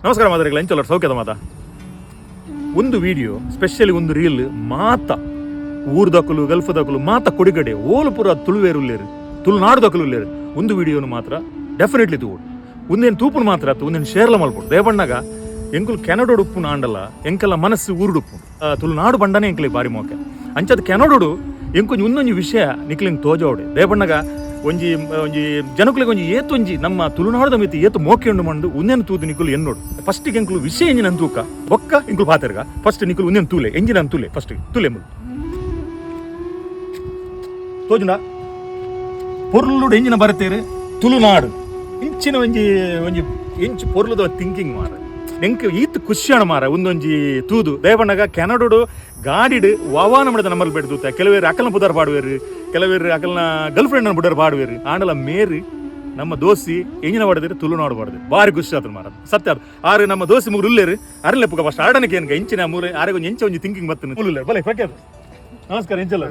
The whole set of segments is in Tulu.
ನಮಸ್ಕಾರ ಮಾದರಿಗಳ, ಎಂಚಲ್ಲ ಸೌಖ್ಯದ ಮಾತ? ಒಂದು ವಿಡಿಯೋ, ಸ್ಪೆಷಲಿ ಒಂದು ರೀಲ್ ಮಾತ ಊರ್ದಕುಲು, ಗಲ್ಫದಕುಲು ಮಾತ ಕೊಡಿಗಡೆ ಓಲು ಪೂರ ತುಳುವೇರು ಉಲ್ಲೇರು, ತುಳುನಾಡು ದಕುಲು ಉಲ್ಲೇರು. ಒಂದು ವಿಡಿಯೋನು ಮಾತ್ರ ಡೆಫಿನೆಟ್ಲಿ ತೂವೊಡು. ಒಂದೇನು ತೂಪುನು ಮಾತ್ರ ಅತ್ತು, ಒಂದೇನು ಶೇರ್ಲ ಮಲ್ಪೊಡು. ದೇವಣ್ಣಗ ಎಂಕುಲು ಕೆನಡೋಡು ಉಪ್ಪುನ ಆಂಡಲ ಎಂಕಲ ಮನಸ್ಸು ಊರುಡುಪ್ಪು. ತುಳುನಾಡು ಬಂಡನೆ ಎಂಕಲೆ ಬಾರಿ ಮೋಕೆ. ಅಂಚದ ಕೆನಡೋಡು ಎಂಕೊಂಜಿ ಒಂದೊಂಜಿ ವಿಷಯ ನಿಕ್ಲಿಂಗ್ ತೋಜೋಡೆ. ದೇವಣ್ಣಗ ಒಂಜಿ ಒಂಜಿ ಜನಕುಲೆಗ್ ಒಂಜಿ ಏತೊಂಜಿ ನಮ್ಮ ತುಳುನಾಡದ ಮಿತಿ ಏತು ಮೋಕೆ ಉಂಡು ಮಂಡು ಉಂದೇನು ತೂದು ನಿಕುಲು ಎನ್ನೋಡು. ಫಸ್ಟ್ ಎಂಕುಲು ವಿಷಯ ಎಂಜಿನ ತೂಕ ಬೊಕ್ಕ ಎಂಕುಲು ಪಾತೆರ್ಗ. ಫಸ್ಟ್ ನಿಕುಲು ಉಂದೇನು ತೂಲೆ, ಎಂಜಿನ ತೂಲೆ, ಫಸ್ಟ್ ತೂಲೆ. ಮುಲು ತೋಜುಂಡ? ಪೊರ್ಲುಡು ಎಂಜಿನ ಬರತೇರು, ತುಳುನಾಡು. ಇಂಚಿನ ಒಂಜಿ ಒಂಜಿ ಇಂಚು ಪೊರ್ಲುದ ಥಿಂಕಿಂಗ್ ಮಾರ. ಎಂಕ್ ಈತ್ ಖುಷಿಯಾಣ ಮಾರ ಒಂದೊಂಜಿ ತೂದು. ದೇವಣ್ಣಗ ಕೆನಡೋಡು ಗಾಡಿಡ್ ವಾವಾನ ಮಾಡಿದ ನಮ್ಮಲ್ಲಿ ಬೆಡ್ ತೂತ. ಕೆಲವೇರು ಅಕಲ್ನ ಪುದರ್ ಪಾಡುವೇರು, ಕೆಲವೇರು ಅಕಲ್ನ ಗರ್ಲ್ ಫ್ರೆಂಡ್ ಪುದರ್ ಪಾಡುವೇರು. ಆಂಡಲ ಮೇರು ನಮ್ಮ ದೋಸಿ ಎಂಜಿನ ಪಾಡಿದ್ರೆ ತುಳುನಾಡು ಪಾಡಿದ್ರು. ಬಾರಿ ಖುಷಿ ಆತು ಮಾರ, ಸತ್ಯ ಅದು. ಆರು ನಮ್ಮ ದೋಸಿ ಮೂರು ಉಲ್ಲೇರು, ಅರಲೆಪ್ಪುಗ ಫಸ್ಟ್ ಆಡನಕ್ಕೆ ಏನ್ಗ ಇಂಚಿನ ಮೂರು ಆರೆ ಒಂಜಿ ಎಂಚ ಒಂಜಿ ಥಿಂಕಿಂಗ್ ಬರ್ತನೆ ಉಲ್ಲೇರು. ಬಲೆ ಪ್ರಖ್ಯಾತ, ನಮಸ್ಕಾರ. ಎಂಚಲ್ಲ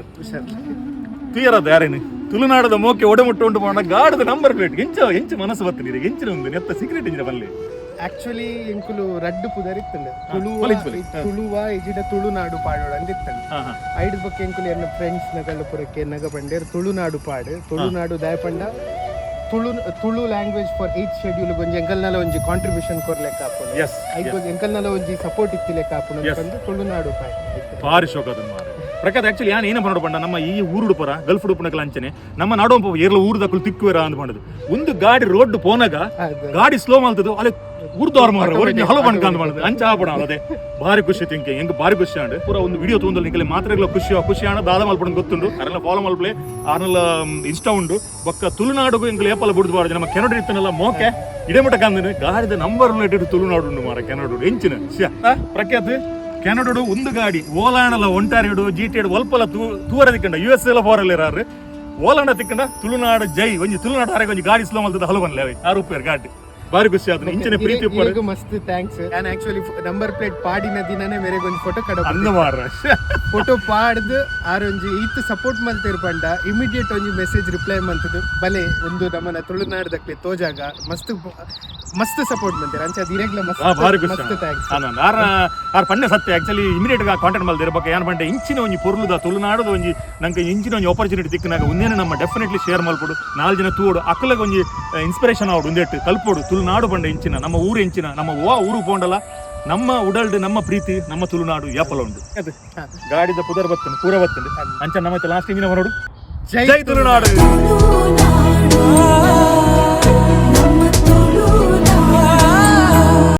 ತುಯರದ ಯಾರೇನು ತುಳುನಾಡದ ಮೋಕೆ ಒಡಮುಟ್ಟು ಉಂಟು ಪೋಣ ಗಾಡದ ನಂಬರ್ ಪ್ಲೇಟ್ ಎಂಚ ಎಂಚ ಮನಸ್ಸು ಬರ್ತದೆ? ಎಂಚಿನ ಒಂದು ನೆತ್ತ ಸೀಕ್ರೆಟ್ ಎಂಚಿನ ಬಲ್ಲೆ? ಆಕ್ಚುಲಿ ಎಂಕುಲು ರಡ್ಡು ಪುದರ್ ಇತ್ತಂಡೆ, ತುಳುವ. ಬಲೆ, ಬಲೆ. ತುಳುವ ಇಜಿಡ ತುಳುನಾಡು ಪಾಡೋಡು ಅಂದ್ ಇತ್ತಂಡೆ. ಹಾ ಹಾ ಐಡ್ ಬೊಕ್ಕ ಎಂಕುಲು ಎನ್ನ ಫ್ರೆಂಡ್ಸ್ ನಗಲು ಪುರಕ್ಕೆ ನಗ ಪಂಡೇರ್ ತುಳುನಾಡು ಪಾಡು. ತುಳುನಾಡು ದಾಯ ಪಂಡ ತುಳು ತುಳು ಲ್ಯಾಂಗ್ವೇಜ್ ಫಾರ್ ಏತ್ ಶೆಡ್ಯೂಲ್ ಒಂಜಿ ಎಂಕಲ್ನಲ ಒಂಜಿ ಕಾಂಟ್ರಿಬ್ಯೂಷನ್ ಕೊರ್ಲೆಕ್ಕ ಆಪುಂಡು. ಐಕ್ ಒಂಜಿ ಎಂಕಲ್ನಲ ಒಂಜಿ ಸಪೋರ್ಟ್ ಇತ್ತಿಲೆಕ್ಕ ಆಪುಂಡು ಪಂದ್ ತುಳುನಾಡು ಪಾಡ್. ಭಾರಿ ಶೋಕ ಅದನ್ನ ಮಾರೆ ಪ್ರಕಾದ್. ಆಕ್ಚುಲಿ ಯಾನ್ ಏನ ಪನೋಡು ಪಂಡ, ನಮ್ಮ ಈ ಊರುಡು ಪರ ಗಲ್ಫ್ ಉಡುಪುನಕಲ ಅಂಚನೆ ನಮ್ಮ ನಾಡೋ ಏರ್ಲ ಊರುದಕುಲು ತಿಕ್ಕುವೆರ ಅಂದ್ ಪಂಡದು. ಒಂದು ಗಾಡಿ ರೋಡ್ ಪೋನಾಗ ಗಾಡಿ ಸ್ಲೋ ಮಲ್ತದು ಅಲೆ ಊರ್ದವ್ರ ಮಾರ ಒರಿಜಿನಲ್ ಹಲೋ ಬಣ್ಕ ಅಂದ್ ಮಾಡುದು. ಅಂಚ ಆಪಡ ಅದೇ ಭಾರಿ ಖುಷಿ ಥಿಂಕಿಂಗ್. ಎಂಕ್ ಭಾರಿ ಖುಷಿ ಆಂಡ್. ಪೂರ ಒಂದು ವಿಡಿಯೋ ತೂಂದಲ್ ನಿಕಲೆ ಮಾತ್ರೆಗಳ ಖುಷಿ ಖುಷಿ ಆಂಡ ದಾದ ಮಲ್ಪಡಂದ್ ಗೊತ್ತುಂಡು. ಅರೆಲ್ಲ ಫಾಲೋ ಮಲ್ಪಲೆ, ಆರ್ನಲ್ಲ ಇನ್ಸ್ಟಾ ಉಂಡು. ಬೊಕ್ಕ ತುಳುನಾಡುಗು ಎಂಕುಲು ಏಪಲ ಬುಡ್ದು ಬಾರ್ದು. ನಮ್ಮ ಕೆನಡ ಇತ್ತನಲ್ಲ ಮೋಕೆ ಇಡೇ ಮಟ್ಟ ಕಂದನು. ಗಾಡಿದ ನಂಬರ್ ರಿಲೇಟೆಡ್ ತುಳುನಾಡು ಉಂಡು ಮಾರ ಕೆನಡು ಎಂಚಿನ ಪ್ರಖ್ಯಾತ್. ಕೆನಡೋಡು ಒಂದು ಗಾಡಿ ಓಲಾಂಡಲ, ಒಂಟಾರಿಯೋಡು, ಜಿ ಟಿ ಒಲ್ಪಲ ತೂವರ ತಿಕ್ಕಂಡ, ಯು ಎಸ್ ಎಲ ಫೋರಲ್ ಇರಾರು. ಓಲಾಂಡ ತಿಕ್ಕಂಡ ತುಳುನಾಡು ಜೈ. ಒಂಜಿ ತುಳುನಾಡು ಆರೆಗ್ ಒಂಜಿ ಗಾಡಿ ಸ್ಲೋ ಮಲ್ತದ ಹಲೋ ಬನ್ಲೆ ಆರು ರೂಪಾಯಿ ಗಾಡಿ. ಬಾರಿ ಖುಷಿ ಆಯ್ತು. ಇಂಚಿನ ಪ್ರೀತಿ ಉಪ್ಪರು. ಇರೆಗ್ ಮಸ್ತ್ thanks. ನಾನು ಆಕ್ಚುಲಿ ನಂಬರ್ ಪ್ಲೇಟ್ ಪಾಡಿನ ದಿನನೇ ಮೇರೆಗ್ ಒಂಜಿ ಫೋಟೋ ಕಡ ಅಂದ ಮಾರ. ಫೋಟೋ ಪಾಡ್ದು ಆರ್ ಒಂಜಿ ಈತ್ ಸಪೋರ್ಟ್ ಮಲ್ತೇರು ಪಂಡ ಇಮಿಡಿಯೇಟ್ ಒಂಜಿ ಮೆಸೇಜ್ ರಿಪ್ಲೈ ಮಂತದ್ದು ಬಲೆ ಒಂದು ನಮ್ಮನ ತುಳುನಾಡ್ದಕ್ಲೆ ತೋಜಾಗ ಮಸ್ತ್ ಮಸ್ತ್ ಸಪೋರ್ಟ್ ಮಂತೇರು. ಅಂಚ ಇರೆಗ್ಲ ಮಸ್ತ್ ಭಾರಿ ಖುಷಿ. ಮಸ್ತ್ thanks. ಆರ್ ಆರ್ ಪನ್ನೆ ಸತ್ಯ. ಆಕ್ಚುಲಿ ಇಮಿಡಿಯೇಟ್ ಕಾಂಟ್ಯಾಕ್ಟ್ ಮಲ್ದಿರ ಬೊಕ್ಕ ಏನ್ ಪಂಡೆ, ಇಂಚಿನ ಒಂಜಿ ಪೊರ್ಲುದ ತುಳುನಾಡದ ಒಂಜಿ ನಂಗೆ ಇಂಚಿನ ಒಂಜಿ ಆಪರ್ಚುನಿಟಿ ತಿಕ್ಕನಾಗ ಒಂದೇನೆ ನಮ್ಮ ಡೆಫಿನೆಟ್ಲಿ ಶೇರ್ ಮಲ್ಪೊಡು. ನಾಲ್ ಜನ ತೂವೊಡು, ಅಕ್ಕಲಗ ಒಂಜಿ ಇನ್ಸ್ಪಿರೇಷನ್ ಆವಡು. ಒಂದೆಟ್ಟು ಕಲ್ಪೊಡು ತುಳುನಾಡು ಪಂಡ ಇಂಚಿನ, ನಮ್ಮ ಊರು ಎಂಚಿನ. ನಮ್ಮ ಓ ಊರು ಪೋಂಡಲ ನಮ್ಮ ಉಡಲ್ಡ್ ನಮ್ಮ ಪ್ರೀತಿ, ನಮ್ಮ ತುಳುನಾಡು ಯಾಪಲ ಉಂಡು. ಅದು ಗಾಡಿದ ಪುದರ್ ಬತ್ತುಂಡು, ಪೂರ ಬತ್ತುಂಡು. ಅಂಚ ನಮ್ಮ ಲಾಸ್ಟ್ ಇಂಜಿನ ಬರೋಡು. ಜೈ ಜೈ ತುಳುನಾಡು. ತುಳುನಾಡು.